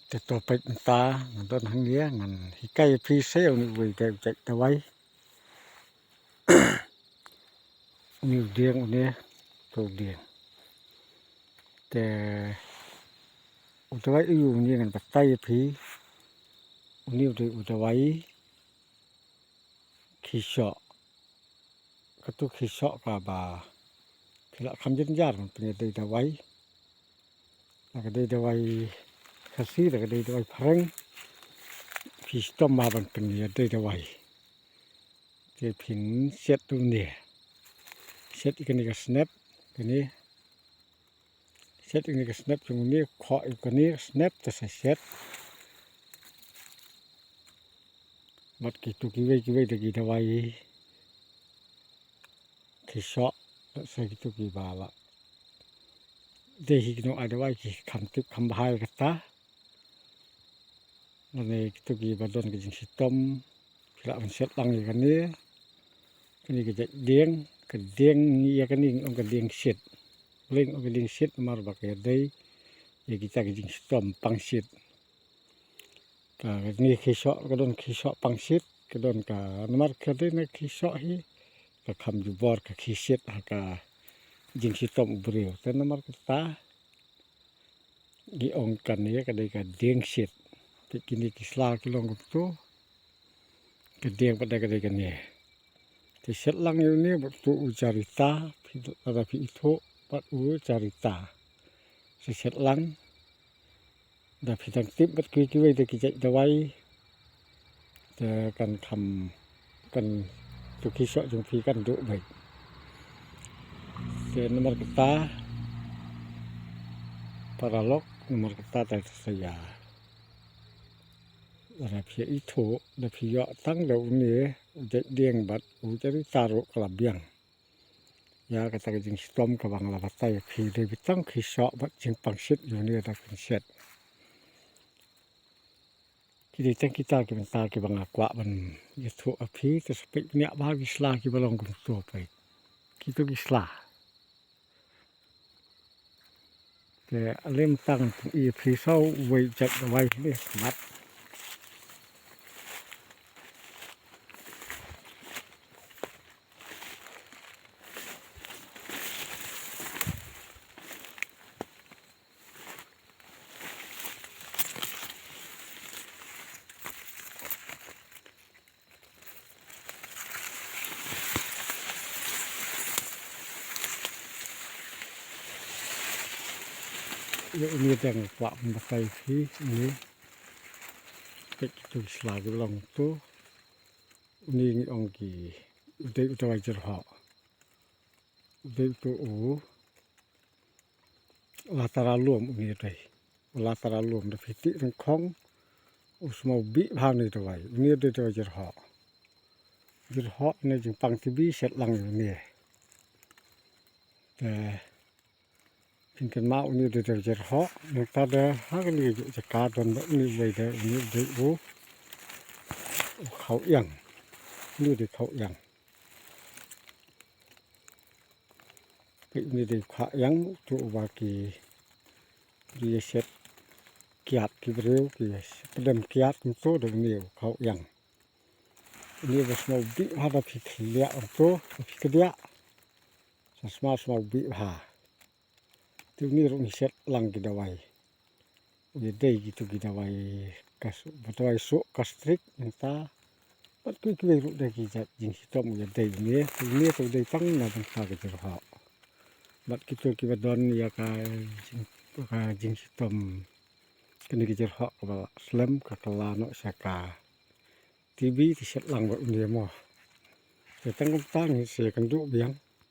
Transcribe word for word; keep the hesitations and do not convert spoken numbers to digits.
Te to peit mynta ngan don hangne ngan hikai ïa phi sa ïa une uwei u jait dawai. Une u dieng une, to u dieng. Te u dawai aïu une ngan batai ïa phi. Une u dei u dawai khisoh. Kato khisoh kaba phi lah kham jynjar ban pynïadei dawai. La ka dei dawai Khasi, la ka dei dawai phareng. Phi shitom bha ban pynïadei dawai. Te phin set une. Set ïa kane ka snep, kane. Set ïa kane ka snep jong une, khoh ïa kane ka snep te sa set. Bad kito kiwei kiwei de ki dawai khisoh, sa kito kiba la dei hi ki nongai dawai ki kham tip kham bha ïa kata. Lane kito kiba don ka jingshitom, ki lah ban set lang ïa kane. Kane ka jait dieng, ka dieng ïa kane ngi ong ka dieng shit. Balei ngi ong ka dieng shit, namar ba ka ïadei ïa kita ki jingshitom pangshit. Kane khisoh, ka don khisoh pangshit, ka don ka, namar ka dei na khisoh hi ka kham jubor ka khishit ha ka jingshitom u briew. Te namar kata ngi ong kane ka dei ka dieng shit. Te kine ki sla ki long kumto. Ka dieng pat de ka dei kane. Te set lang ïa une bad uto u jarita, phi, lada phi ithuh bad u jarita. Sa set lang. Da phi dang tip bad kiwei kiwei de ki jait dawai. Te kan kham, kan, to khisoh jong phi kan duh beit. Te namar kata, paralok, namar kata te sa ïa. Lada phi ithuh, da phi ïoh tang da une u jait dieng bad u jarita ruh ka la biang. Ïa kata ka jingshitom kaba nga la batai ïa phi, dei beit tang khisoh bad jingpangshit ïa une da phin set. Ki dei tang kita ki bynta kiba nga kwah ban ïathuh ïa phi, te sa peit bniah bha ki sla kiba long kumto peit. Kito ki sla. Te ale mynta ngan pyni ïa phi sa uwei u jait dawai ne smat. Ïa une te nga kwah ban batai ïa phi, une. Peit kito ki sla ki long to. Une ngi ong ki, u dei u dawai jyrhoh. U dei uto u Lataralum une u dei. U Lataralum, da phi tih ryngkhong u smaw bih bha une u dawai. Une u dei dawai jyrhoh. Jyrhoh une jingpang T B set lang ïa une. Te phin kynmaw une u dei dawai jyrhoh. Nangta de ha kane ka jaka don bad une uwei de, une u dei u, u khaw ïang. Une u dei khaw ïang. Peit une dei u khaw ïang, uto uba ki, ki ïa set kiad ki briew, ki ïa set pdem kiad, kumto da une u khaw ïang. Une ba smaw bih bha da phi khleh, uto da phi kdiah. Sa smaw smaw bih bha. Te une ruh ngi set lang ki dawai. U ïadei kito ki dawai kas-, ba dawai suh kastrik mynta. Bad kiwei kiwei ruh de ki jait jingshitom u ïadei une, une te u dei tang na bynta ka jyrhoh. Bad kito kiba don ïa ka jing, ka jingshitom kane ka jyrhoh kaba slem ka kylla noh sha ka T B te set lang bad une mo. Te tang kumta ngin sa ïakynduh biang.